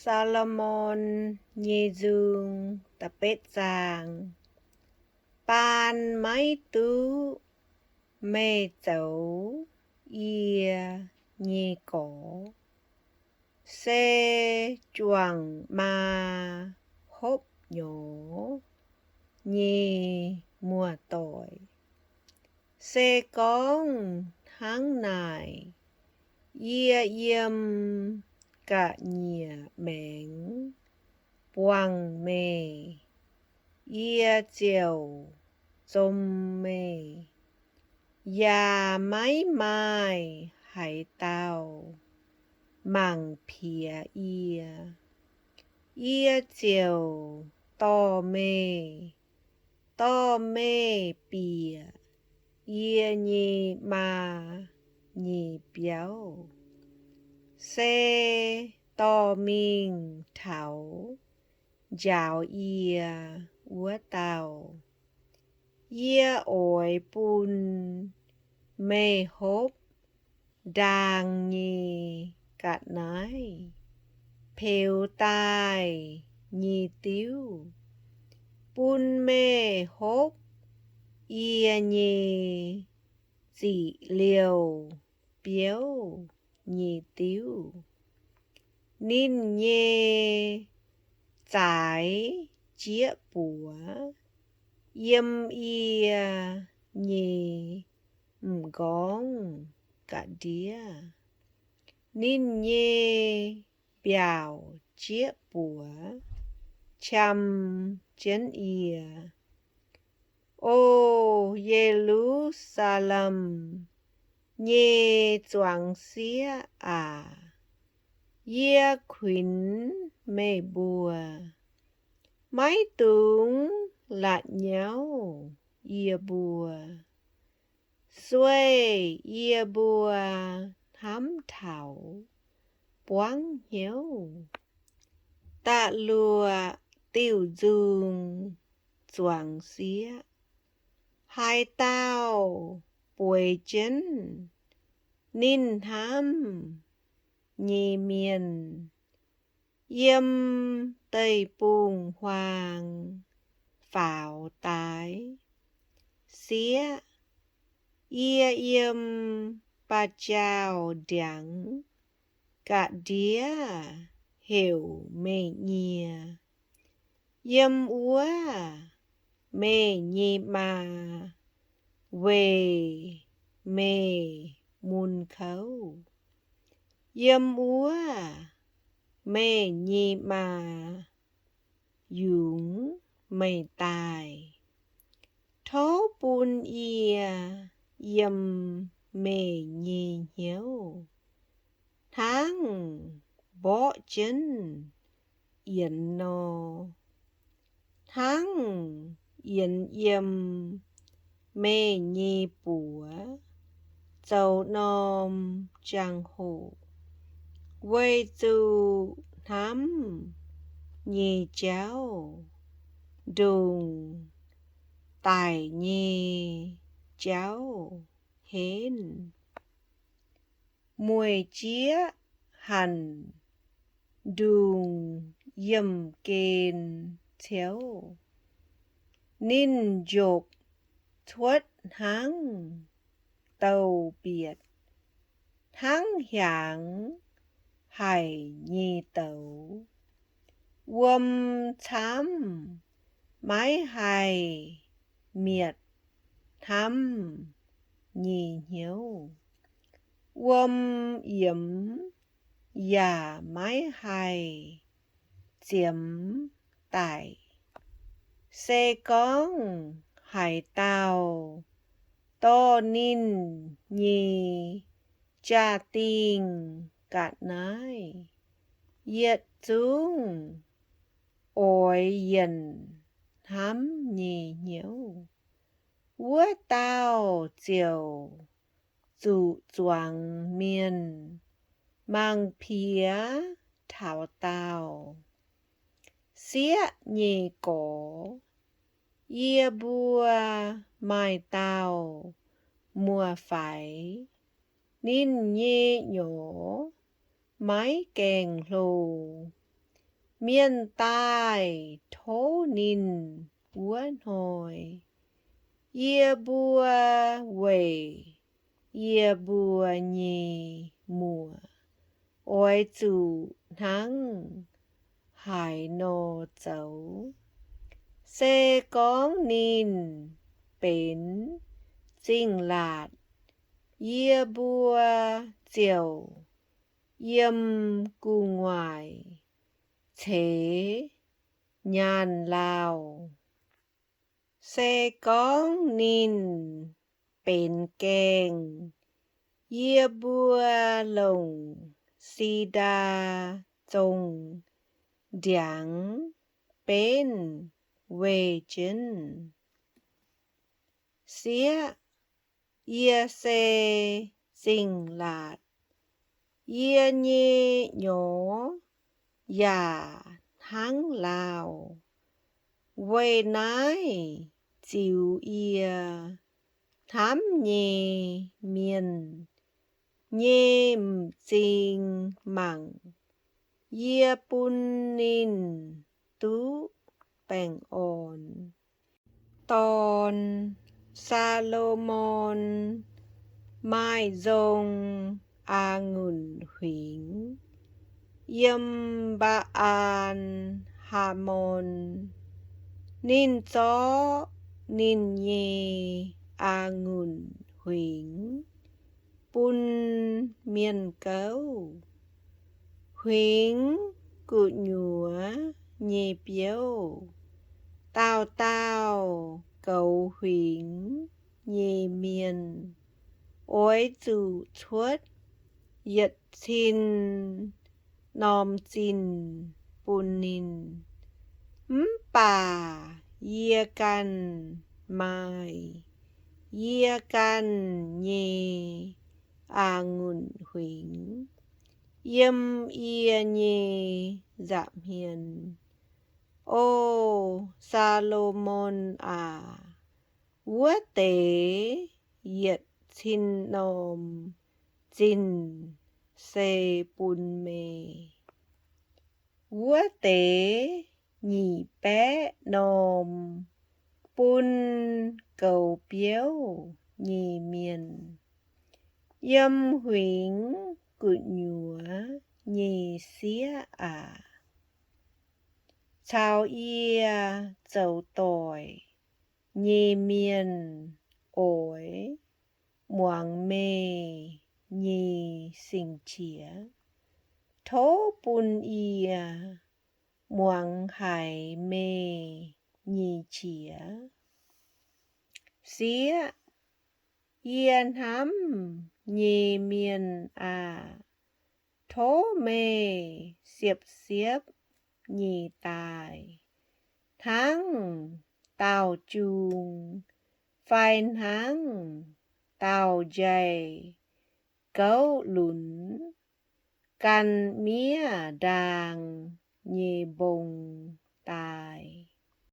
Saa^lo^morn Nyei Nzung da'betv zaang. Baan maiv duqv meih zoux yie nyei gorx, se juangc maa hopv nyorx nyei muoz-doic. Se gorngv hnangv naaic, yie yiem ga'nyiec maengx buangh meih, yie ziouc zom meih, yaac maiv maaih haaix dauh mangc piex yie. Yie ziouc dorh meih, dorh meih bieqc yie nyei maa nyei biauv, se dorh mingh taux njaaux yie wuov dauh. Yie oix bun meih hopv ndaang nyei ga'naaiv peux daaih nyei diuv, bun meih hopv yie nyei ziqc liouh biouv nyei diuv. Ninh nyei zaaix jieqv buoz yiem yie nyei m'nqorngv ga'ndiev. Ninh nyei mbiaauc jieqv buoz qam jienv yie. O Ye^lu^saa^lem nyei zuangx sieqv aac, yie kuinx meih mbuo, maiv dungx la'nyauv yie mbuo, sueih yie mbuo hnamv taux buangv hnyouv. Da'luoqc diuh nzung zuangx sieqv. Haaix dauh bueix jienv ninh hnamv nyei mienh, yiem deic-bung-huaang faaux daaih. Sieqv, yie yiem ba'jaauh ndiangx ga'ndiev heuc meih nyie. Yiem wuov meih nyei maa weic meih mun kouv. Yiem wuov meih nyei maa yungz meih daaih. Tov bun yie yiem meih nyei hnyouv hnangv mborqv jienv yienx nor, hnangv yienx yiem meih nyei buoz zoux norm jangx-hoc, weic zuqc hnamv nyei jauv ndongc daic nyei jauv henv. Mueic jieqv hanc ndungc yiemh gen ciouv. Ninh njopc cuotv hnangv douz-mbietc, hnangv hiaangx haic nyei douz. Wuom camv maiv haih mietc hnamv nyei hnyouv. Wuom yiemx yaac maiv haih ziemx daic. Se gorngv haaix dauh dorh ninh nyei jaa-dingh ga'naaiv, yietc zungv oix yienc hnamv nyei hnyouv, wuov dauh ziouc zuqc zuangx mienh mangc piex taux daauh. Sieqv nyei gorx, yie mbuo maaih dauh muoz-faix, ninh nyei nyorx maiv gaengh hlo. Mienh daaih tov ninh wuov hnoi, yie mbuo weic yie mbuo nyei muoc oix zuqc hnangv haaix nor zoux. Se gorngv ninh benx zingh laatc, yie mbuo ziouc yiem gu'nguaaic ceix nyaanh lauh. Se gorngv ninh benx gaengh, yie mbuo longc si^ndaa zong ndiangx benv weih jienv. Sieqv, yie se zingh laatc. Yie nyei nyorx yaac hnangv lauh. Weic naaiv ziux yie hnamv nyei mienh nyei m'zing mangc, yie bun ninh duqv baengh orn. Dorn, Saa^lo^morn, maaih nzong a'ngunc huingx yiem Mba^an, Haamon. Ninh zorqv ninh nyei a'ngunc huingx bun mienh gouv. Huingx gu'nyuoz nyei biouv, dauh dauh goux huingx nyei mienh oix zuqc cuotv yietc cin norm zinh bun ninh. Mv baac yie ganh maaih yie ganh nyei a'ngunc huingx yiem yie nyei nza'hmien. O Saa^lo^morn aac, wuov deix yietc cin norm zinh se bun meih. Wuov deix nyic baeqv norm bun goux biouv nyei mienh. Yiem huingx gu'nyuoz nyei sieqv aac, caux yie zoux doic nyei mienh oix muangx meih nyei sing-qiex. Tov bun yie muangx haiz meih nyei qiex. Sieqv, yie hnamv nyei mienh aah! Tov meih siepv-siepv nyei daaih, hnangv dauh jung fai hnangv dauh njaih gouv lunx gan miev-ndaang nyei mbong daaih.